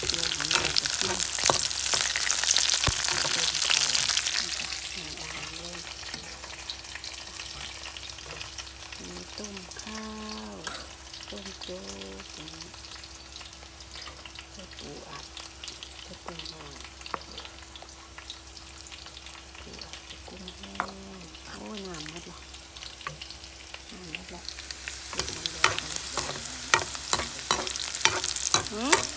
ດຽວຫອມແດງກະເທີມ ຕົ້ມເຂົ້າ ແລ້ວກະໃສ່ອາຫານເລີຍ ມີຕົ້ມຂ່າວ ຕົ້ມໂຈກ ໃສ່ປູອັດ ໃສ່ປູນ້ອຍ ປູອັດໃສ່ກຸ້ງແຫ້ງ ໂອ້ຍ ນ້ຳໝົດລະ ນ້ຳໝົດລະ ເຮັດນ້ຳແດງກັນ ຫື